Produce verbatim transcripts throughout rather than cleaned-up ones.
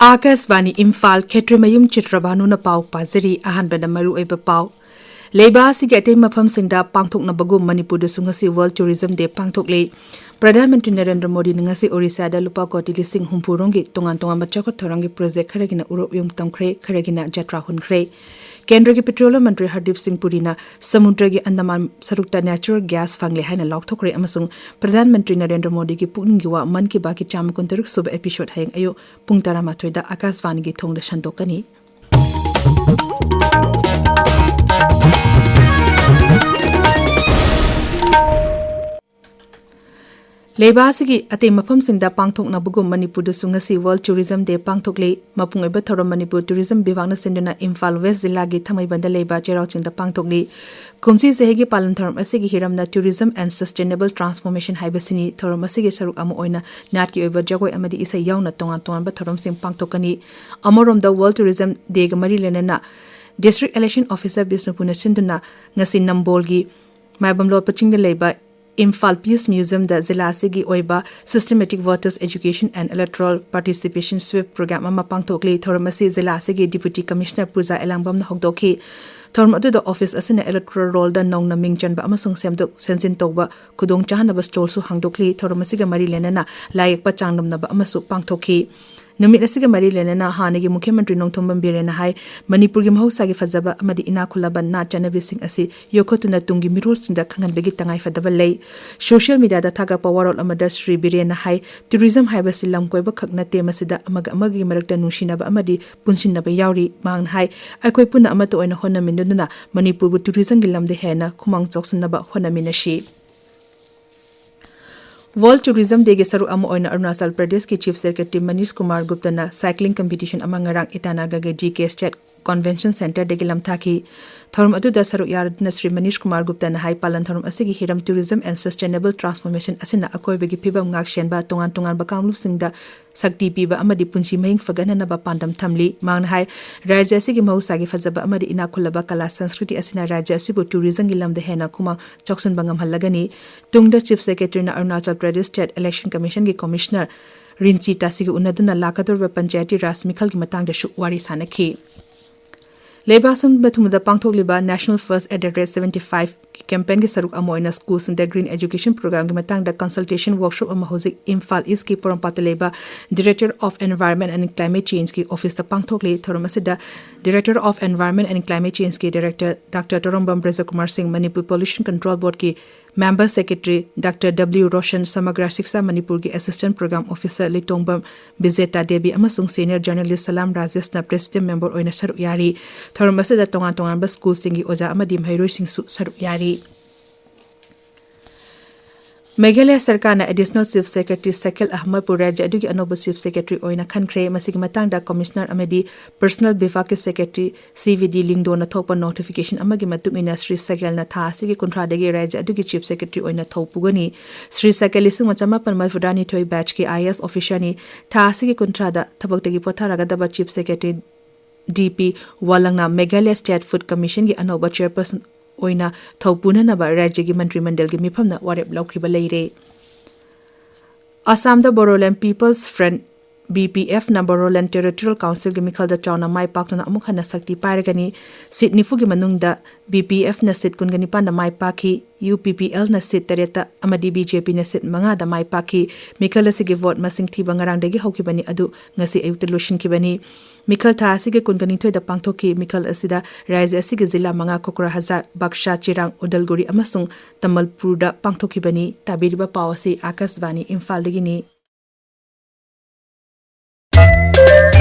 ꯑꯥꯀꯥꯁꯕꯥꯅꯤ ꯏꯝꯐꯥꯜ, ꯈꯦꯇ꯭ꯔꯤꯃꯌꯨꯝ ꯆꯤꯇ꯭ꯔꯕꯥꯅꯨꯅ ꯄꯥꯎ ꯄꯥꯖꯔꯤ꯫ ꯑꯍꯥꯟꯕꯗ ꯃꯔꯨꯑꯣꯏꯕ ꯄꯥꯎ꯫ ꯂꯩꯕꯥꯛ ꯑꯁꯤꯒꯤ ꯑꯇꯩ ꯃꯐꯝꯁꯤꯡꯗ ꯄꯥꯡꯊꯣꯛꯅꯕꯒꯨꯝ ꯃꯅꯤꯄꯨꯔꯗꯁꯨ ꯉꯁꯤ World Tourism Day ꯄꯥꯡꯊꯣꯛꯂꯤ꯫ Pradhan Mantri Narendra ꯃꯣꯗꯤꯅ ꯉꯁꯤ ꯑꯣꯔꯤꯁꯥꯗ ꯂꯨꯄꯥ ꯀꯣꯇꯤ ꯂꯤꯁꯤꯡ ꯍꯨꯝꯐꯨ ꯔꯣꯝꯒꯤ ꯇꯣꯉꯥꯟ ꯇꯣꯉꯥꯟꯕ ꯆꯥꯎꯈꯠ ꯊꯧꯔꯥꯡꯒꯤ ꯄ꯭ꯔꯣꯖꯦꯛ ꯈꯔꯒꯤꯅ ꯎꯔꯣꯞ ꯌꯨꯡ ꯇꯝꯈ꯭ꯔꯦ, ꯈꯔꯒꯤꯅ ꯖꯇ꯭ꯔꯥ ꯍꯨꯟꯈ꯭ꯔꯦ꯫ ꯀꯦꯟꯗ꯭ꯔꯒꯤ ꯄꯦꯇ꯭ꯔꯣꯂꯤꯌꯝ ꯃꯟꯇ꯭ꯔꯤ ꯍꯔꯗꯤꯞ ꯁꯤꯡ ꯄꯨꯔꯤꯅ ꯁꯃꯨꯗ꯭ꯔꯒꯤ ꯑꯟꯗꯃꯥꯟ ꯁꯔꯨꯛꯇ natural gas ꯐꯪꯂꯦ ꯍꯥꯏꯅ ꯂꯥꯎꯊꯣꯛꯈ꯭ꯔꯦ ꯑꯃꯁꯨꯡ ꯄ꯭ꯔꯙꯥꯟ ꯃꯟꯇ꯭ꯔꯤ ꯅꯔꯦꯟꯗ꯭ꯔ ꯃꯣꯗꯤꯒꯤ ꯄꯨꯛꯅꯤꯡꯒꯤ ꯋꯥ ꯃꯟ ꯀꯤ ꯕꯥꯠꯀꯤ ꯆꯥꯝꯃ ꯀꯨꯟꯇꯔꯨꯛ ꯁꯨꯕ episode ꯍꯌꯦꯡ ꯑꯌꯨꯛ ꯄꯨꯡ ꯇꯔꯥꯃꯥꯊꯣꯏꯗ ꯑꯥꯀꯥꯁꯕꯥꯅꯤꯒꯤ ꯊꯣꯡꯗ ꯁꯟꯗꯣꯛꯀꯅꯤ꯫ ꯂꯩꯕꯥꯛ ꯑꯁꯤꯒꯤ ꯑꯇꯩ ꯃꯐꯝꯁꯤꯡꯗ ꯄꯥꯡꯊꯣꯛꯅꯕꯒꯨꯝ ꯃꯅꯤꯄꯨꯔꯗꯁꯨ ꯉꯁꯤ World Tourism Day ꯄꯥꯡꯊꯣꯛꯂꯤ꯫ ꯃꯄꯨꯡ ꯑꯣꯏꯕ ꯊꯧꯔꯝ ꯃꯅꯤꯄꯨꯔ ꯇꯨꯔꯤꯖꯝ ꯕꯤꯚꯥꯛꯅ ꯁꯤꯟꯗꯨꯅ ꯏꯝꯐꯥꯜ ꯋꯦꯁ ꯖꯤꯂꯥꯒꯤ ꯊꯥꯡꯃꯩꯕꯟꯗ ꯂꯩꯕ ꯆꯩꯔꯥꯎ ꯆꯤꯡꯗ ꯄꯥꯡꯊꯣꯛꯂꯤ꯫ ꯀꯨꯝꯁꯤ ꯆꯍꯤꯒꯤ ꯄꯥꯂꯟ ꯊꯧꯔꯝ ꯑꯁꯤꯒꯤ ꯍꯤꯔꯝꯅ Tourism and Sustainable Transformation ꯍꯥꯏꯕꯁꯤꯅꯤ꯫ ꯊꯧꯔꯝ ꯑꯁꯤꯒꯤ ꯁꯔꯨꯛ ꯑꯃ ꯑꯣꯏꯅ ꯅꯥꯠꯀꯤ ꯑꯣꯏꯕ ꯖꯒꯣꯏ ꯑꯃꯗꯤ ꯏꯁꯩ ꯌꯥꯎꯅ ꯇꯣꯉꯥꯟ ꯇꯣꯉꯥꯟꯕ ꯊꯧꯔꯝꯁꯤꯡ ꯄꯥꯡꯊꯣꯛꯀꯅꯤ꯫ ꯑꯃꯔꯣꯝꯗ World Tourism Dayꯒ ꯃꯔꯤ ꯂꯩꯅꯅ District Election Officer ꯕꯤꯁꯅꯨꯄꯨꯔꯅ ꯁꯤꯟꯗꯨꯅ ꯉꯁꯤ ꯅꯝꯕꯣꯜꯒꯤ ꯃꯥꯏꯕꯝ ꯂꯣꯠꯄ ꯆꯤꯡꯗ ꯂꯩꯕ ꯏꯝꯐꯥꯜ Peace Museumꯗ ꯖꯤꯂꯥ ꯑꯁꯤꯒꯤ ꯑꯣꯏꯕ Systematic Voters Education and Electoral Participation Sweep Program ꯑꯃ ꯄꯥꯡꯊꯣꯛꯂꯤ꯫ ꯊꯧꯔꯝ ꯑꯁꯤ ꯖꯤꯂꯥ ꯑꯁꯤꯒꯤ Deputy Commissioner ꯄꯨꯖꯥ ꯑꯦꯂꯥꯡꯕꯝꯅ ꯍꯧꯗꯣꯛꯈꯤ꯫ ꯊꯧꯔꯝ ꯑꯗꯨꯗ office ꯑꯁꯤꯅ electoral rollꯗ ꯅꯧꯅ ꯃꯤꯡ ꯆꯟꯕ ꯑꯃꯁꯨꯡ ꯁꯦꯝꯗꯣꯛ ꯁꯦꯝꯖꯤꯟ ꯇꯧꯕ ꯈꯨꯗꯣꯡꯆꯥꯍꯟꯅꯕ stallꯁꯨ ꯍꯥꯡꯗꯣꯛꯂꯤ꯫ ꯊꯧꯔꯝ ꯑꯁꯤꯒ ꯃꯔꯤ ꯂꯩꯅꯅ ꯂꯥꯏ ꯌꯦꯛꯄ ꯆꯥꯡꯗꯝꯅꯕ ꯑꯃꯁꯨ ꯄꯥꯡꯊꯣꯛꯈꯤ꯫ ꯅꯨꯃꯤꯠ ꯑꯁꯤꯒ ꯃꯔꯤ ꯂꯩꯅꯅ ꯍꯥꯟꯅꯒꯤ ꯃꯨꯈ꯭ꯌ ꯃꯟꯇ꯭ꯔꯤ ꯅꯣꯡꯊꯣꯝꯕꯝ ꯕꯤꯔꯦꯟꯅ ꯍꯥꯏ, ꯃꯅꯤꯄꯨꯔꯒꯤ ꯃꯍꯧꯁꯥꯒꯤ ꯐꯖꯕ ꯑꯃꯗꯤ ꯏꯅꯥꯛ ꯈꯨꯜꯂꯕ ꯅꯥꯠ ꯆꯠꯅꯕꯤꯁꯤꯡ ꯑꯁꯤ ꯌꯣꯛꯈꯠꯇꯨꯅ ꯇꯨꯡꯒꯤ ꯃꯤꯔꯣꯜꯁꯤꯡꯗ ꯈꯪꯍꯟꯕꯒꯤ ꯇꯉꯥꯏꯐꯗꯕ ꯂꯩ꯫ Social mediaꯗ ꯊꯥꯒꯠꯄ ꯋꯥꯔꯣꯜ ꯑꯃꯗ ꯁ꯭ꯔꯤ ꯕꯤꯔꯦꯟꯅ ꯍꯥꯏ, tourism ꯍꯥꯏꯕꯁꯤ ꯂꯝ ꯀꯣꯏꯕ ꯈꯛ ꯅꯠꯇꯦ, ꯃꯁꯤꯗ ꯑꯃꯒ ꯑꯃꯒꯒꯤ ꯃꯔꯛꯇ ꯅꯨꯡꯁꯤꯅꯕ ꯑꯃꯗꯤ ꯄꯨꯟꯁꯤꯟꯅꯕ ꯌꯥꯎꯔꯤ꯫ ꯃꯍꯥꯛꯅ ꯍꯥꯏ, ꯑꯩꯈꯣꯏ ꯄꯨꯟꯅ ꯑꯃꯠꯇ ꯑꯣꯏꯅ ꯍꯣꯠꯅꯃꯤꯟꯅꯗꯨꯅ ꯃꯅꯤꯄꯨꯔꯕꯨ tourismꯒꯤ ꯂꯝꯗ ꯍꯦꯟꯅ ꯈꯨꯃꯥꯡ ꯆꯥꯎꯁꯤꯟꯅꯕ ꯍꯣꯠꯅꯃꯤꯟꯅꯁꯤ꯫ World Tourism Dayꯒꯤ ꯁꯔꯨꯛ ꯑꯃ ꯑꯣꯏꯅ ꯑꯔꯨꯅꯥꯆꯜ ꯄ꯭ꯔꯗꯦꯁꯀꯤ Chief Secretary Manish Kumar ꯒꯨꯞꯇꯅ cycling competition ꯑꯃ ꯉꯔꯥꯡ ꯏꯇꯥꯅꯒꯔꯒꯤ ꯖꯤ ꯀꯦ State Convention Centreꯗꯒꯤ ꯂꯝꯊꯥꯈꯤ꯫ ꯊꯧꯔꯝ ꯑꯗꯨꯗ ꯁꯔꯨꯛ ꯌꯥꯔꯗꯨꯅ ꯁ꯭ꯔꯤ ꯃꯅꯤꯁ ꯀꯨꯃꯥꯔ ꯒꯨꯞꯇꯅ ꯍꯥꯏ, ꯄꯥꯂꯟ ꯊꯧꯔꯝ ꯑꯁꯤꯒꯤ ꯍꯤꯔꯝ Tourism and Sustainable Transformation ꯑꯁꯤꯅ ꯑꯀꯣꯏꯕꯒꯤ ꯐꯤꯕꯝ ꯉꯥꯛꯁꯦꯟꯕ, ꯇꯣꯉꯥꯟ ꯇꯣꯉꯥꯟꯕ ꯀꯥꯡꯂꯨꯞꯁꯤꯡꯗ ꯁꯛꯇꯤ ꯄꯤꯕ ꯑꯃꯗꯤ ꯄꯨꯟꯁꯤ ꯃꯍꯤꯡ ꯐꯒꯠꯍꯟꯅꯕ ꯄꯥꯟꯗꯝ ꯊꯝꯂꯤ꯫ ꯃꯍꯥꯛꯅ ꯍꯥꯏ, ꯔꯥꯖ꯭ꯌ ꯑꯁꯤꯒꯤ ꯃꯍꯧꯁꯥꯒꯤ ꯐꯖꯕ ꯑꯃꯗꯤ ꯏꯅꯥꯛ ꯈꯨꯜꯂꯕ ꯀꯂꯥ ꯁꯪꯁꯀ꯭ꯔꯤꯇꯤ ꯑꯁꯤꯅ ꯔꯥꯖ꯭ꯌ ꯑꯁꯤꯕꯨ tourismꯒꯤ ꯂꯝꯗ ꯍꯦꯟꯅ ꯈꯨꯃꯥꯡ ꯆꯥꯎꯁꯤꯟꯕ ꯉꯝꯍꯜꯂꯒꯅꯤ꯫ ꯇꯨꯡꯗ Chief Secretaryꯅ Arunachal Pradesh State Election Commissionꯒꯤ Commissioner ꯔꯤꯟꯆꯤ ꯇꯥꯁꯤꯒ ꯎꯅꯗꯨꯅ ꯂꯥꯛꯀꯗꯧꯔꯤꯕ ꯄꯟꯆꯥꯌꯇꯤ ꯔꯥꯖ ꯃꯤꯈꯜꯒꯤ ꯃꯇꯥꯡꯗꯁꯨ ꯋꯥꯔꯤ ꯁꯥꯅꯈꯤ꯫ ꯂꯩꯕꯥꯛ ꯁꯤꯟꯕ ꯊꯨꯡꯅꯗ ꯄꯥꯡꯊꯣꯛꯂꯤꯕ National First at the Rate seventy five campaignꯒꯤ ꯁꯔꯨꯛ ꯑꯃ ꯑꯣꯏꯅ ꯁ꯭ꯀꯨꯜꯁꯤꯡꯗ Green Education Programꯒꯤ ꯃꯇꯥꯡꯗ consultation workshop ꯑꯃ ꯍꯧꯖꯤꯛ ꯏꯝꯐꯥꯜ ꯏꯁꯀꯤ ꯄꯣꯔꯣꯝꯄꯥꯠꯇ ꯂꯩꯕ Director of Environment and Climate Changeꯀꯤ ꯑꯣꯐꯤꯁꯇ ꯄꯥꯡꯊꯣꯛꯂꯤ꯫ ꯊꯧꯔꯝ ꯑꯁꯤꯗ Director of Environment and Climate Changeꯀꯤ Director Doctor ꯇꯣꯔꯣꯝꯕꯝ ꯕ꯭ꯔꯖꯀꯨꯃꯥꯔ ꯁꯤꯡ, Manipur Pollution Control Boardꯀꯤ Member Secretary Doctor W Roshan, ꯁꯃꯒ꯭ꯔ ꯁꯤꯛꯁꯥ ꯃꯅꯤꯄꯨꯔꯒꯤ Assistant Program Officer ꯂꯤꯇꯣꯡꯕꯝ ꯕꯤꯖꯦꯇꯥ ꯗꯦꯕꯤ ꯑꯃꯁꯨꯡ Senior Journalist ꯁꯂꯥꯝ ꯔꯥꯖꯦꯁꯅ President Member ꯑꯣꯏꯅ ꯁꯔꯨꯛ ꯌꯥꯔꯤ꯫ ꯊꯧꯔꯝ ꯑꯁꯤꯗ ꯇꯣꯉꯥꯟ ꯇꯣꯉꯥꯟꯕ ꯁ꯭ꯀꯨꯜꯁꯤꯡꯒꯤ ꯑꯣꯖꯥ ꯑꯃꯗꯤ ꯃꯍꯩꯔꯣꯏꯁꯤꯡꯁꯨ ꯁꯔꯨꯛ ꯌꯥꯔꯤ꯫ ꯃꯦꯘꯥꯂꯌ ꯁꯔꯀꯥꯔꯅ Additional Chief Secretary ꯁꯀꯦꯜ ꯑꯍꯃꯗꯄꯨ ꯔꯥꯖ꯭ꯌ ꯑꯗꯨꯒꯤ ꯑꯅꯧꯕ Chief Secretary ꯑꯣꯏꯅ ꯈꯟꯈ꯭ꯔꯦ꯫ ꯃꯁꯤꯒꯤ ꯃꯇꯥꯡꯗ Commissioner ꯑꯃꯗꯤ Personal ꯕꯤꯚꯥꯒꯀꯤ Secretary ꯁꯤ ꯚꯤ ꯗꯤ ꯂꯤꯡꯗꯣꯅ ꯊꯣꯛꯄ notification ꯑꯃꯒꯤ ꯃꯇꯨꯡ ꯏꯟꯅ ꯁ꯭ꯔꯤ ꯁꯀꯦꯜꯅ ꯊꯥ ꯑꯁꯤꯒꯤ ꯀꯨꯟꯊ꯭ꯔꯥꯗꯒꯤ ꯔꯥꯖ꯭ꯌ ꯑꯗꯨꯒꯤ Chief Secretary ꯑꯣꯏꯅ ꯊꯧ ꯄꯨꯒꯅꯤ꯫ ꯁ꯭ꯔꯤ ꯁꯀꯦꯜ ꯂꯤꯁꯤꯡ ꯑꯃ ꯆꯃꯥꯄꯟ ꯃꯔꯤꯐꯨꯇꯔꯥꯅꯤꯊꯣꯏ batchꯀꯤ I A S officerꯅꯤ꯫ ꯊꯥ ꯑꯁꯤꯒꯤ ꯀꯨꯟꯊ꯭ꯔꯥꯗ ꯊꯕꯛꯇꯒꯤ ꯄꯣꯊꯥꯔꯒꯗꯕ Chief Secretary ꯗꯤ ꯄꯤ ꯋꯥꯂꯪꯅ Meghalaya State Food Commissionꯒꯤ ꯑꯅꯧꯕ Chairperson ꯑꯣꯏꯅ ꯊꯧ ꯄꯨꯅꯅꯕ ꯔꯥꯖ꯭ꯌꯒꯤ ꯃꯟꯇ꯭ꯔꯤ ꯃꯟꯗꯜꯒꯤ ꯃꯤꯐꯝꯅ ꯋꯥꯔꯦꯞ ꯂꯧꯈꯤꯕ ꯂꯩꯔꯦ꯫ ꯑꯁꯥꯝꯗ Bodoland People's Front, B P Fꯅ Bodoland Territorial Councilꯒꯤ ꯃꯤꯈꯜꯗ ꯆꯥꯎꯅ ꯃꯥꯏ ꯄꯥꯛꯇꯨꯅ ꯑꯃꯨꯛ ꯍꯟꯅ ꯁꯛꯇꯤ ꯄꯥꯏꯔꯒꯅꯤ꯫ Seat ꯅꯤꯐꯨꯒꯤ ꯃꯅꯨꯡꯗ B P Fꯅ seat ꯀꯨꯟꯒ ꯅꯤꯄꯥꯟꯗ ꯃꯥꯏ ꯄꯥꯛꯈꯤ, U P Pꯅ seat ꯇꯔꯦꯠꯇ ꯑꯃꯗꯤ B J Pꯅ seat ꯃꯉꯥꯗ ꯃꯥꯏ ꯄꯥꯛꯈꯤ꯫ ꯃꯤꯈꯜ ꯑꯁꯤꯒꯤ vote ꯃꯁꯤꯡ ꯊꯤꯕ ꯉꯔꯥꯡꯗꯒꯤ ꯍꯧꯈꯤꯕꯅꯤ, ꯑꯗꯨ ꯉꯁꯤ ꯑꯌꯨꯛꯇ ꯂꯣꯏꯁꯤꯟꯈꯤꯕꯅꯤ꯫ ꯃꯤꯈꯜ ꯊꯥ ꯑꯁꯤꯒꯤ ꯀꯨꯟꯒ ꯅꯤꯊꯣꯏꯗ ꯄꯥꯡꯊꯣꯛꯈꯤ꯫ ꯃꯤꯈꯜ ꯑꯁꯤꯗ ꯔꯥꯖ꯭ꯌ ꯑꯁꯤꯒꯤ ꯖꯤꯂꯥ ꯃꯉꯥ, ꯀꯣꯀ꯭ꯔꯥ ꯍꯖꯥꯔ, ꯕꯥꯛꯁꯥ, ꯆꯤꯔꯥꯡ, ꯎꯗꯜꯒꯨꯔꯤ ꯑꯃꯁꯨꯡ ꯇꯥꯃꯜꯄꯨꯔꯗ ꯄꯥꯡꯊꯣꯛꯈꯤꯕꯅꯤ꯫ ꯇꯥꯕꯤꯔꯤꯕ ꯄꯥꯎ ꯑꯁꯤ ꯑꯥꯀꯥꯁꯕꯥꯅꯤ ꯏꯝꯐꯥꯜꯗꯒꯤꯅꯤ꯫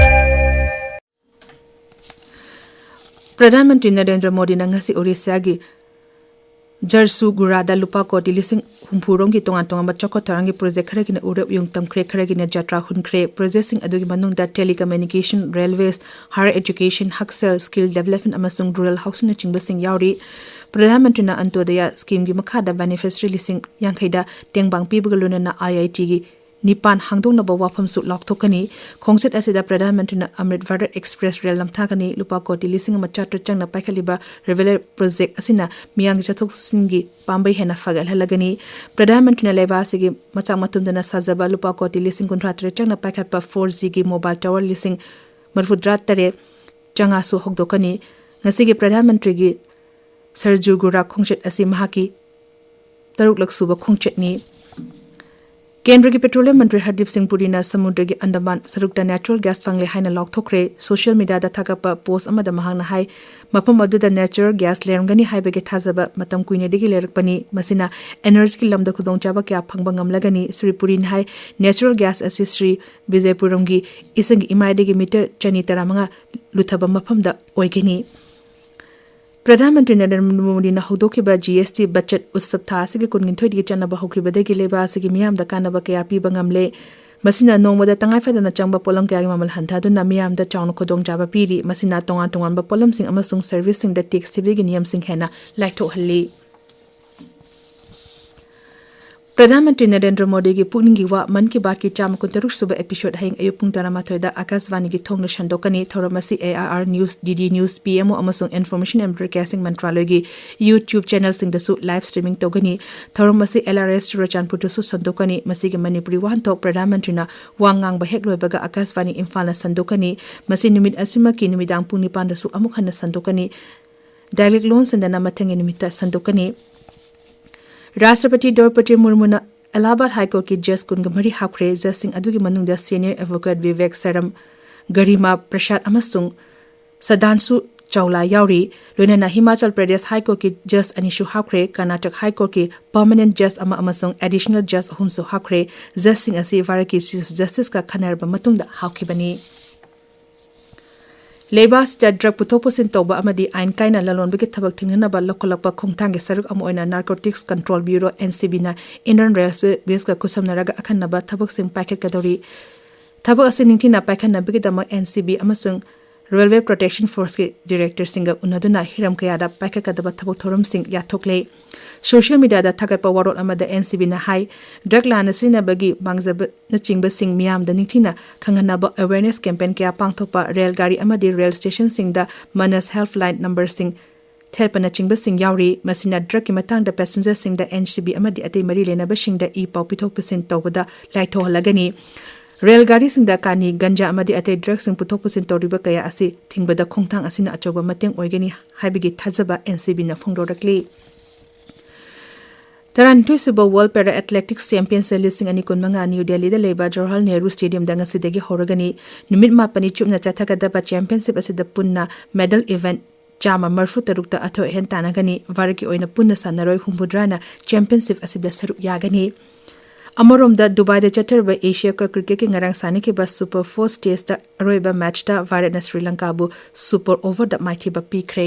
ꯄ꯭ꯔꯙꯥꯟ ꯃꯟꯇ꯭ꯔꯤ ꯅꯔꯦꯟꯗ꯭ꯔ ꯃꯣꯗꯤꯅ ꯉꯁꯤ ꯑꯣꯔꯤꯁꯥꯒꯤ ꯖꯔꯁꯨꯒꯨꯔꯥꯗ ꯂꯨꯄꯥ ꯀꯣꯇꯤ ꯂꯤꯁꯤꯡ ꯍꯨꯝꯐꯨ ꯔꯣꯝꯒꯤ ꯇꯣꯉꯥꯟ ꯇꯣꯉꯥꯟꯕ ꯆꯥꯎꯈꯠ ꯊꯧꯔꯥꯡꯒꯤ project ꯈꯔꯒꯤꯅ ꯎꯔꯦꯞ ꯌꯨꯡ ꯇꯝꯈ꯭ꯔꯦ, ꯈꯔꯒꯤꯅ ꯖꯇ꯭ꯔꯥ ꯍꯨꯟꯈ꯭ꯔꯦ꯫ Projectꯁꯤꯡ ꯑꯗꯨꯒꯤ ꯃꯅꯨꯡꯗ telecommunication, railways, higher education, ꯍꯛꯁꯦꯜ, skill development ꯑꯃꯁꯨꯡ rural housingꯅꯆꯤꯡꯕꯁꯤꯡ ꯌꯥꯎꯔꯤ꯫ ꯄ꯭ꯔꯙꯥꯟ ꯃꯟꯇ꯭ꯔꯤꯅ ꯑꯟꯇꯣꯗꯌꯥ schemeꯒꯤ ꯃꯈꯥꯗ beneficiary ꯂꯤꯁꯤꯡ ꯌꯥꯡꯈꯩꯗ ꯇꯦꯡꯕꯥꯡ ꯄꯤꯕꯒ ꯂꯣꯏꯅꯅ I I Tꯒꯤ ꯅꯤꯄꯥꯟ ꯍꯥꯡꯗꯣꯛꯅꯕ ꯋꯥꯐꯝꯁꯨ ꯂꯥꯎꯊꯣꯛꯀꯅꯤ꯫ ꯈꯣꯡꯆꯠ ꯑꯁꯤꯗ ꯄ꯭ꯔꯙꯥꯟ ꯃꯟꯇ꯭ꯔꯤꯅ ꯑꯃ꯭ꯔꯤꯠ ꯚꯥꯔꯠ ꯑꯦꯛꯁꯄ꯭ꯔꯦꯁ ꯔꯦꯜ ꯅꯝꯊꯥꯒꯅꯤ꯫ ꯂꯨꯄꯥ ꯀꯣꯇꯤ ꯂꯤꯁꯤꯡ ꯑꯃ ꯆꯥꯇ꯭ꯔꯦꯠ ꯆꯪꯅ ꯄꯥꯏꯈꯠꯂꯤꯕ ꯔꯦꯜꯋꯦ ꯄ꯭ꯔꯣꯖꯦꯛ ꯑꯁꯤꯅ ꯃꯤꯌꯥꯝꯒꯤ ꯆꯠꯊꯣꯛ ꯆꯠꯁꯤꯟꯒꯤ ꯄꯥꯝꯕꯩ ꯍꯦꯟꯅ ꯐꯒꯠꯍꯜꯂꯒꯅꯤ꯫ ꯄ꯭ꯔꯙꯥꯟ ꯃꯟꯇ꯭ꯔꯤꯅ ꯂꯩꯕꯥꯛ ꯑꯁꯤꯒꯤ ꯃꯆꯥꯛ ꯃꯊꯨꯝꯗꯅ ꯁꯥꯖꯕ ꯂꯨꯄꯥ ꯀꯣꯇꯤ ꯂꯤꯁꯤꯡ ꯀꯨꯟꯊ꯭ꯔꯥ ꯇꯔꯦꯠ ꯆꯪꯅ ꯄꯥꯏꯈꯠꯄ ꯐꯣꯔ ꯖꯤꯒꯤ ꯃꯣꯕꯥꯏꯜ ꯇꯥꯋꯔ ꯂꯤꯁꯤꯡ ꯃꯔꯤꯐꯨꯇꯔꯥ ꯇꯔꯦꯠ ꯆꯥꯉꯥꯁꯨ ꯍꯧꯗꯣꯛꯀꯅꯤ꯫ ꯉꯁꯤꯒꯤ ꯄ꯭ꯔꯙꯥꯟ ꯃꯟꯇ꯭ꯔꯤꯒꯤ ꯁꯔꯖꯨ ꯒꯨꯔꯥ ꯈꯣꯡꯆꯠ ꯑꯁꯤ ꯃꯍꯥꯛꯀꯤ ꯇꯔꯨꯛꯂꯛ ꯁꯨꯕ ꯈꯣꯡꯆꯠꯅꯤ꯫ ꯀꯦꯟꯗ꯭ꯔꯒꯤ ꯄꯦꯇ꯭ꯔꯣꯂꯤꯌꯝ ꯃꯟꯇ꯭ꯔꯤ ꯍꯔꯗꯤꯞ ꯁꯤꯡ ꯄꯨꯔꯤꯅ ꯁꯃꯨꯗ꯭ꯔꯒꯤ ꯑꯟꯗꯃꯥꯟ ꯁꯔꯨꯛꯇ ꯅꯦꯆꯔꯦꯜ ꯒ꯭ꯌꯥꯁ ꯐꯪꯂꯦ ꯍꯥꯏꯅ ꯂꯥꯎꯊꯣꯛꯈ꯭ꯔꯦ꯫ ꯁꯣꯁꯤꯌꯦꯜ ꯃꯤꯗꯤꯌꯥꯗ ꯊꯥꯒꯠꯄ ꯄꯣꯁ ꯑꯃꯗ ꯃꯍꯥꯛꯅ ꯍꯥꯏ, ꯃꯐꯝ ꯑꯗꯨꯗ ꯅꯦꯆꯔꯦꯜ ꯒ꯭ꯌꯥꯁ ꯂꯩꯔꯝꯒꯅꯤ ꯍꯥꯏꯕꯒꯤ ꯊꯥꯖꯕ ꯃꯇꯝ ꯀꯨꯏꯅꯗꯒꯤ ꯂꯩꯔꯛꯄꯅꯤ꯫ ꯃꯁꯤꯅ ꯑꯦꯅꯔꯖꯤꯒꯤ ꯂꯝꯗ ꯈꯨꯗꯣꯡꯆꯥꯕ ꯀꯌꯥ ꯐꯪꯕ ꯉꯝꯂꯒꯅꯤ꯫ ꯁ꯭ꯔꯤ ꯄꯨꯔꯤꯅ ꯍꯥꯏ, ꯅꯦꯆꯔꯦꯜ ꯒ꯭ꯌꯥꯁ ꯑꯁꯤ ꯁ꯭ꯔꯤ ꯕꯤꯖꯌꯄꯨꯔꯝꯒꯤ ꯏꯁꯤꯡꯒꯤ ꯏꯃꯥꯏꯗꯒꯤ ꯃꯤꯇꯔ ꯆꯅꯤ ꯇꯔꯥꯃꯉꯥ ꯂꯨꯊꯕ ꯃꯐꯝꯗ ꯑꯣꯏꯒꯅꯤ꯫ ꯄ꯭ꯔꯙꯥꯟ ꯃꯟꯇ꯭ꯔꯤ ꯅꯔꯦꯟꯗ꯭ꯔ ꯃꯣꯗꯤꯅ ꯍꯧꯗꯣꯛꯈꯤꯕ ꯖꯤ ꯑꯦꯁ ꯇꯤ ꯕꯆꯠ ꯎꯠꯁꯕ ꯊꯥ ꯑꯁꯤꯒꯤ ꯀꯨꯟꯅꯤꯊꯣꯏꯗꯒꯤ ꯆꯠꯅꯕ ꯍꯧꯈꯤꯕꯗꯒꯤ ꯂꯩꯕꯥꯛ ꯑꯁꯤꯒꯤ ꯃꯤꯌꯥꯝꯗ ꯀꯥꯟꯅꯕ ꯀꯌꯥ ꯄꯤꯕ ꯉꯝꯂꯦ꯫ ꯃꯁꯤꯅ ꯅꯣꯡꯃꯗ ꯇꯉꯥꯏ ꯐꯗꯅ ꯆꯪꯕ ꯄꯣꯠꯂꯝ ꯀꯌꯥꯒꯤ ꯃꯃꯜ ꯍꯟꯊꯗꯨꯅ ꯃꯤꯌꯥꯝꯗ ꯆꯥꯎꯅ ꯈꯨꯗꯣꯡꯆꯥꯕ ꯄꯤꯔꯤ꯫ ꯃꯁꯤꯅ ꯇꯣꯉꯥꯟ ꯇꯣꯉꯥꯟꯕ ꯄꯣꯠꯂꯝꯁꯤꯡ ꯑꯃꯁꯨꯡ ꯁꯔꯚꯤꯁꯁꯤꯡꯗ ꯇꯦꯛꯁ ꯊꯤꯕꯒꯤ ꯅꯤꯌꯝꯁꯤꯡ ꯍꯦꯟꯅ ꯂꯥꯏꯊꯣꯛꯍꯜꯂꯤ꯫ ꯄ꯭ꯔꯙꯥꯟ ꯃꯟꯇ꯭ꯔꯤ ꯅꯔꯦꯟꯗ꯭ꯔ ꯃꯣꯗꯤꯒꯤ ꯄꯨꯛꯅꯤꯡꯒꯤ ꯋꯥ ꯃꯟ ꯀꯤ ꯕꯥꯠꯀꯤ ꯆꯥꯝꯃ ꯀꯨꯟꯇꯔꯨꯛ ꯁꯨꯕ episode ꯍꯌꯦꯡ ꯑꯌꯨꯛ ꯄꯨꯡ ꯇꯔꯥꯃꯥꯊꯣꯏꯗ ꯑꯀꯥꯁꯕꯥꯅꯤꯒꯤ ꯊꯣꯡꯅ ꯁꯟꯗꯣꯛꯀꯅꯤ꯫ ꯊꯧꯔꯝ ꯑꯁꯤ A I R News, D D News, P M O ꯑꯃꯁꯨꯡ Information and Broadcasting ꯃꯟꯇ꯭ꯔꯥꯂꯌꯒꯤ YouTube channelꯁꯤꯡꯗꯁꯨ live streaming ꯇꯧꯒꯅꯤ꯫ ꯊꯧꯔꯝ ꯑꯁꯤ L R S ꯆꯨꯔꯆꯥꯟꯄꯨꯔꯗꯁꯨ ꯁꯟꯗꯣꯛꯀꯅꯤ꯫ ꯃꯁꯤꯒꯤ ꯃꯅꯤꯄꯨꯔꯤ ꯋꯥꯍꯟꯊꯣꯛ ꯄ꯭ꯔꯙꯥꯟ ꯃꯟꯇ꯭ꯔꯤꯅ ꯋꯥ ꯉꯥꯡꯕ ꯍꯦꯛ ꯂꯣꯏꯕꯒ ꯑꯀꯥꯁꯕꯥꯅꯤ ꯏꯝꯐꯥꯜꯅ ꯁꯟꯗꯣꯛꯀꯅꯤ꯫ ꯃꯁꯤ ꯅꯨꯃꯤꯠ ꯑꯁꯤꯃꯛꯀꯤ ꯅꯨꯃꯤꯗꯥꯡ ꯄꯨꯡ ꯅꯤꯄꯥꯟꯗꯁꯨ ꯑꯃꯨꯛ ꯍꯟꯅ ꯁꯟꯗꯣꯛꯀꯅꯤ꯫ Dialect ꯂꯣꯟ ꯁꯟꯗꯅ ꯃꯊꯪꯒꯤ ꯅꯨꯃꯤꯠꯇ ꯁꯟꯗꯣꯛꯀꯅꯤ꯫ ꯔꯥꯁꯇ꯭ꯔꯄꯇꯤ ꯗ꯭ꯔꯧꯄꯗꯤ ꯃꯨꯔꯃꯨꯅ ꯑꯦꯂꯥꯍꯥꯕꯥꯗ ꯍꯥꯏ ꯀꯣꯔꯠꯀꯤ ꯖꯖ ꯀꯨꯟꯒ ꯃꯔꯤ ꯍꯥꯞꯈ꯭ꯔꯦ꯫ ꯖꯖꯁꯤꯡ ꯑꯗꯨꯒꯤ ꯃꯅꯨꯡꯗ senior advocate ꯕꯤꯕꯦꯛ ꯁꯔꯝ, ꯒꯔꯤꯃꯥ ꯄ꯭ꯔꯁꯥꯗ ꯑꯃꯁꯨꯡ ꯁꯗꯥꯟꯁꯨ ꯆꯧꯂꯥ ꯌꯥꯎꯔꯤ꯫ ꯂꯣꯏꯅꯅ ꯍꯤꯃꯥꯆꯜ ꯄ꯭ꯔꯗꯦꯁ ꯍꯥꯏ ꯀꯣꯔꯠꯀꯤ ꯖꯖ ꯑꯅꯤꯁꯨ ꯍꯥꯞꯈ꯭ꯔꯦ꯫ ꯀꯔꯅꯥꯇꯛ ꯍꯥꯏ ꯀꯣꯔꯠꯀꯤ permanent ꯖꯖ ꯑꯃ ꯑꯃꯁꯨꯡ additional ꯖꯖ ꯑꯍꯨꯝꯁꯨ ꯍꯥꯞꯈ꯭ꯔꯦ꯫ ꯖꯖꯁꯤꯡ ꯑꯁꯤ ꯚꯥꯔꯠꯀꯤ ꯆꯤꯐ ꯖꯁꯇꯤꯁꯀ ꯈꯟꯅꯔꯕ ꯃꯇꯨꯡꯗ ꯍꯥꯞꯈꯤꯕꯅꯤ꯫ ꯂꯩꯕꯥꯛ ꯑꯁꯤꯗ ꯗ꯭ꯔꯒ ꯄꯨꯊꯣꯛ ꯄꯨꯁꯤꯟ ꯇꯧꯕ ꯑꯃꯗꯤ ꯑꯥꯏꯟ ꯀꯥꯏꯅ ꯂꯂꯣꯟꯕꯒꯤ ꯊꯕꯛ ꯊꯤꯡꯅꯅꯕ ꯂꯧꯈꯠꯂꯛꯄ ꯈꯣꯡꯊꯥꯡꯒꯤ ꯁꯔꯨꯛ ꯑꯃ ꯑꯣꯏꯅ Narcotics Control Bureau, N C Bꯅ Indian Railwaysꯀ ꯈꯨꯠꯁꯝꯅꯔꯒ ꯑꯈꯟꯅꯕ ꯊꯕꯛꯁꯤꯡ ꯄꯥꯏꯈꯠꯀꯗꯧꯔꯤ꯫ ꯊꯕꯛ ꯑꯁꯤ ꯅꯤꯡꯊꯤꯅ ꯄꯥꯏꯈꯠꯅꯕꯒꯤꯗꯃꯛ N C B ꯑꯃꯁꯨꯡ Railway Protection Forceꯀꯤ directorꯁꯤꯡꯒ ꯎꯅꯗꯨꯅ ꯍꯤꯔꯝ ꯀꯌꯥꯗ ꯄꯥꯏꯈꯠꯀꯗꯕ ꯊꯕꯛ ꯊꯧꯔꯝꯁꯤꯡ ꯌꯥꯊꯣꯛꯂꯦ꯫ ꯁꯣꯁꯤꯌꯦꯜ ꯃꯤꯗꯤꯌꯥꯗ ꯊꯥꯒꯠꯄ ꯋꯥꯔꯣꯜ ꯑꯃꯗ ꯑꯦꯟ ꯁꯤ ꯕꯤꯅ ꯍꯥꯏ, ꯗ꯭ꯔꯒ ꯂꯥꯟꯅ ꯁꯤꯖꯤꯟꯅꯕꯒꯤ ꯃꯥꯡꯖꯕꯅꯆꯤꯡꯕꯁꯤꯡ ꯃꯤꯌꯥꯝꯗ ꯅꯤꯡꯊꯤꯅ ꯈꯪꯍꯟꯅꯕ ꯑꯦꯋꯦꯔꯅꯦꯁ ꯀꯦꯝꯄꯦꯟ ꯀꯌꯥ ꯄꯥꯡꯊꯣꯛꯄ, ꯔꯦꯜ ꯒꯥꯔꯤ ꯑꯃꯗꯤ ꯔꯦꯜ ꯁ꯭ꯇꯦꯁꯟꯁꯤꯡꯗ ꯃꯅꯁ ꯍꯦꯜꯞꯂꯥꯏꯟ ꯅꯝꯕꯔꯁꯤꯡ ꯊꯦꯠꯄꯅꯆꯤꯡꯕꯁꯤꯡ ꯌꯥꯎꯔꯤ꯫ ꯃꯁꯤꯅ ꯗ꯭ꯔꯒꯀꯤ ꯃꯇꯥꯡꯗ ꯄꯦꯁꯦꯟꯖꯔꯁꯤꯡꯗ, ꯑꯦꯟ ꯁꯤ ꯕꯤ ꯑꯃꯗꯤ ꯑꯇꯩ ꯃꯔꯤ ꯂꯩꯅꯕꯁꯤꯡꯗ ꯏ ꯄꯥꯎ ꯄꯤꯊꯣꯛ ꯄꯤꯁꯤꯟ ꯇꯧꯕꯗ ꯂꯥꯏꯊꯣꯛꯍꯜꯂꯒꯅꯤ꯫ ꯔꯦꯜ ꯒꯥꯔꯤꯁꯤꯡꯗ ꯀꯥꯅꯤ, ꯒꯟꯖꯥ ꯑꯃꯗꯤ ꯑꯇꯩ ꯗ꯭ꯔꯒꯁꯤꯡ ꯄꯨꯊꯣꯛ ꯄꯨꯁꯤꯟ ꯇꯧꯔꯤꯕ ꯀꯌꯥ ꯑꯁꯤ ꯊꯤꯡꯕꯗ ꯈꯣꯡꯊꯥꯡ ꯑꯁꯤꯅ ꯑꯆꯧꯕ ꯃꯇꯦꯡ ꯑꯣꯏꯒꯅꯤ ꯍꯥꯏꯕꯒꯤ ꯊꯥꯖꯕ ꯑꯦꯟ ꯁꯤ ꯕꯤꯅ ꯐꯣꯡꯗꯣꯔꯛꯂꯤ꯫ ꯇꯔꯥꯅꯤꯊꯣꯏꯁꯨꯕ ꯋꯥꯔꯜꯗ ꯄꯦꯔꯥ ꯑꯦꯊꯂꯦꯇꯤꯛꯁ ꯆꯦꯝꯄꯤꯌꯟꯁꯤꯞ ꯂꯤꯁꯤꯡ ꯑꯅꯤ ꯀꯨꯟꯃꯉꯥ ꯅ꯭ꯌꯨ ꯗꯦꯜꯂꯤꯗ ꯂꯩꯕ ꯖꯋꯥꯍꯔꯂꯥꯜ ꯅꯦꯍꯔꯨ ꯁ꯭ꯇꯦꯗꯤꯌꯝꯗ ꯉꯁꯤꯗꯒꯤ ꯍꯧꯔꯒꯅꯤ꯫ ꯅꯨꯃꯤꯠ ꯃꯥꯄꯟꯅꯤ ꯆꯨꯞꯅ ꯆꯠꯊꯒꯗꯕ ꯆꯦꯝꯄꯤꯌꯟꯁꯤꯞ ꯑꯁꯤꯗ ꯄꯨꯟꯅ ꯃꯦꯗꯜ ꯏꯚꯦꯟꯠ ꯆꯥꯝꯃ ꯃꯔꯤꯐꯨ ꯇꯔꯨꯛꯇ ꯑꯊꯣꯏ ꯑꯍꯦꯟ ꯇꯥꯟꯅꯒꯅꯤ꯫ ꯚꯥꯔꯠꯀꯤ ꯑꯣꯏꯅ ꯄꯨꯟꯅ ꯁꯥꯟꯅꯔꯣꯏ ꯍꯨꯝꯐꯨꯇꯔꯥꯅ ꯆꯦꯝꯄꯤꯌꯟꯁꯤꯞ ꯑꯁꯤꯗ ꯁꯔꯨꯛ ꯌꯥꯒꯅꯤ꯫ ꯑꯃꯔꯣꯝꯗ, ꯗꯨꯕꯥꯏꯗ ꯆꯠꯊꯔꯤꯕ ꯑꯦꯁꯤꯌꯥ ꯀꯞ ꯀ꯭ꯔꯤꯀꯦꯠꯀꯤ ꯉꯔꯥꯡ ꯁꯥꯟꯅꯈꯤꯕ ꯁꯨꯄꯔ ꯐꯣꯔ ꯁ꯭ꯇꯦꯖꯇ ꯑꯔꯣꯏꯕ ꯃꯦꯆꯇ ꯚꯥꯔꯠꯅ ꯁ꯭ꯔꯤ ꯂꯪꯀꯥꯕꯨ ꯁꯨꯄꯔ ꯑꯣꯚꯔꯗ ꯃꯥꯏꯊꯤꯕ ꯄꯤꯈ꯭ꯔꯦ꯫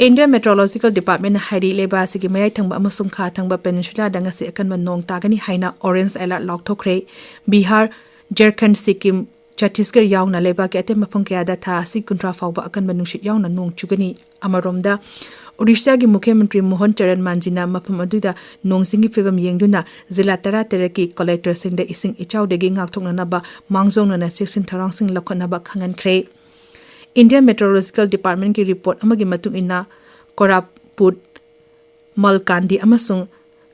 ꯏꯟꯗꯤꯌꯥ ꯃꯦꯇ꯭ꯔꯣꯂꯣꯖꯤꯀꯦꯜ ꯗꯤꯄꯥꯔꯠꯃꯦꯟꯅ ꯍꯥꯏꯔꯤ, ꯂꯩꯕꯥꯛ ꯑꯁꯤꯒꯤ ꯃꯌꯥꯏ ꯊꯪꯕ ꯑꯃꯁꯨꯡ ꯈꯥ ꯊꯪꯕ ꯄꯦꯅꯤꯟꯁꯨꯂꯥꯗ ꯉꯁꯤ ꯑꯀꯟꯕ ꯅꯣꯡ ꯇꯥꯒꯅꯤ ꯍꯥꯏꯅ ꯑꯣꯔꯦꯟꯖ ꯑꯦꯂꯔꯠ ꯂꯥꯎꯊꯣꯛꯈ꯭ꯔꯦ꯫ ꯕꯤꯍꯥꯔ, ꯖꯔꯈꯟꯗ, ꯁꯤꯛꯀꯤꯝ, ꯆꯇꯤꯁꯒꯔ ꯌꯥꯎꯅ ꯂꯩꯕꯥꯛꯀꯤ ꯑꯇꯩ ꯃꯐꯝ ꯀꯌꯥꯗ ꯊꯥ ꯑꯁꯤ ꯀꯨꯟꯊ꯭ꯔꯥ ꯐꯥꯎꯕ ꯑꯀꯟꯕ ꯅꯨꯡꯁꯤꯠ ꯌꯥꯎꯅ ꯅꯣꯡ ꯆꯨꯒꯅꯤ꯫ ꯑꯃꯔꯣꯝꯗ, ꯑꯣꯔꯤꯁꯥꯒꯤ ꯃꯨꯈ꯭ꯌ ꯃꯟꯇ꯭ꯔꯤ ꯃꯣꯍꯟ ꯆꯔꯟ ꯃꯥꯟꯖꯤꯅ ꯃꯐꯝ ꯑꯗꯨꯗ ꯅꯣꯡ ꯆꯤꯡꯒꯤ ꯐꯤꯕꯝ ꯌꯦꯡꯗꯨꯅ ꯖꯤꯂꯥ ꯇꯔꯥ ꯇꯔꯦꯠꯀꯤ ꯀꯂꯦꯛꯇꯔꯁꯤꯡꯗ ꯏꯁꯤꯡ ꯏꯆꯥꯎꯗꯒꯤ ꯉꯥꯛꯊꯣꯛꯅꯅꯕ ꯃꯥꯡꯖꯧꯅꯅ ꯆꯦꯛꯁꯤꯟ ꯊꯧꯔꯥꯡꯁꯤꯡ ꯂꯧꯈꯠꯅꯕ ꯈꯪꯍꯟꯈ꯭ꯔꯦ꯫ ꯏꯟꯗꯤꯌꯥ ꯃꯦꯇ꯭ꯔꯣꯂꯣꯖꯤꯀꯦꯜ ꯗꯤꯄꯥꯔꯠꯃꯦꯟꯒꯤ ꯔꯤꯄꯣꯔꯠ ꯑꯃꯒꯤ ꯃꯇꯨꯡ ꯏꯟꯅ, ꯀꯣꯔꯥꯄꯨꯠ, ꯃꯜꯀꯥꯟꯗꯤ ꯑꯃꯁꯨꯡ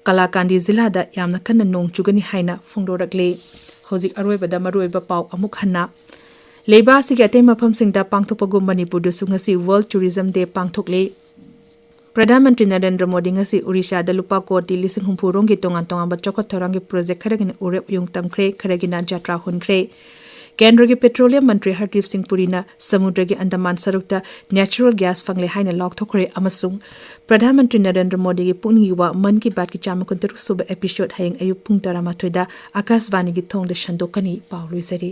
ꯀꯂꯥꯀꯥꯟꯗꯤ ꯖꯤꯂꯥꯗ ꯌꯥꯝꯅ ꯀꯟꯅ ꯅꯣꯡ ꯆꯨꯒꯅꯤ ꯍꯥꯏꯅ ꯐꯣꯡꯗꯣꯔꯛꯂꯤ꯫ ꯍꯧꯖꯤꯛ ꯑꯔꯣꯏꯕꯗ ꯃꯔꯨꯑꯣꯏꯕ ꯄꯥꯎ ꯑꯃꯨꯛ ꯍꯟꯅ꯫ ꯂꯩꯕꯥꯛ ꯑꯁꯤꯒꯤ ꯑꯇꯩ ꯃꯐꯝꯁꯤꯡꯗ ꯄꯥꯡꯊꯣꯛꯄꯒꯨꯝ ꯃꯅꯤꯄꯨꯔꯗꯁꯨ ꯉꯁꯤ ꯋꯥꯔꯜꯗ ꯇꯨꯔꯤꯖꯝ ꯗꯦ ꯄꯥꯡꯊꯣꯛꯂꯤ꯫ ꯄ꯭ꯔꯙꯥꯟ ꯃꯟꯇ꯭ꯔꯤ ꯅꯔꯦꯟꯗ꯭ꯔ ꯃꯣꯗꯤ ꯉꯁꯤ ꯑꯣꯔꯤꯁꯥꯗ ꯂꯨꯄꯥ ꯀꯣꯇꯤ ꯂꯤꯁꯤꯡ ꯍꯨꯝꯐꯨ ꯔꯣꯝꯒꯤ ꯇꯣꯉꯥꯟ ꯇꯣꯉꯥꯟꯕ ꯆꯥꯎꯈꯠ ꯊꯧꯔꯥꯡꯒꯤ ꯄ꯭ꯔꯣꯖꯦꯛ ꯈꯔꯒꯤꯅ ꯎꯔꯦꯞ ꯎꯌꯨꯡ ꯇꯝꯈ꯭ꯔꯦ, ꯈꯔꯒꯤꯅ ꯖꯇ꯭ꯔꯥ ꯍꯨꯟꯈ꯭ꯔꯦ꯫ ꯀꯦꯟꯗ꯭ꯔꯒꯤ ꯄꯦꯇ꯭ꯔꯣꯂꯤꯌꯝ ꯃꯟꯇ꯭ꯔꯤ ꯍꯔꯗꯤꯞ ꯁꯤꯡ ꯄꯨꯔꯤꯅ ꯁꯃꯨꯗ꯭ꯔꯒꯤ ꯑꯟꯗꯃꯥꯟ ꯁꯔꯨꯛꯇ ꯅꯦꯆꯔꯦꯜ ꯒ꯭ꯌꯥꯁ ꯐꯪꯂꯦ ꯍꯥꯏꯅ ꯂꯥꯎꯊꯣꯛꯈ꯭ꯔꯦ ꯑꯃꯁꯨꯡ ꯄ꯭ꯔꯙꯥꯟ ꯃꯟꯇ꯭ꯔꯤ ꯅꯔꯦꯟꯗ꯭ꯔ ꯃꯣꯗꯤꯒꯤ ꯄꯨꯛꯅꯤꯡꯒꯤ ꯋꯥ ꯃꯟ ꯀꯤ ꯕꯥꯠꯀꯤ ꯆꯥꯝꯃ ꯀꯨꯟꯇꯔꯨꯛ ꯁꯨꯕ episode ꯍꯌꯦꯡ ꯑꯌꯨꯛ ꯄꯨꯡ ꯇꯔꯥꯃꯥꯊꯣꯏꯗ ꯑꯀꯥꯁꯕꯥꯅꯤꯒꯤ ꯊꯣꯡꯗ ꯁꯟꯗꯣꯛꯀꯅꯤ꯫ ꯄꯥꯎ ꯂꯣꯏꯖꯔꯤ꯫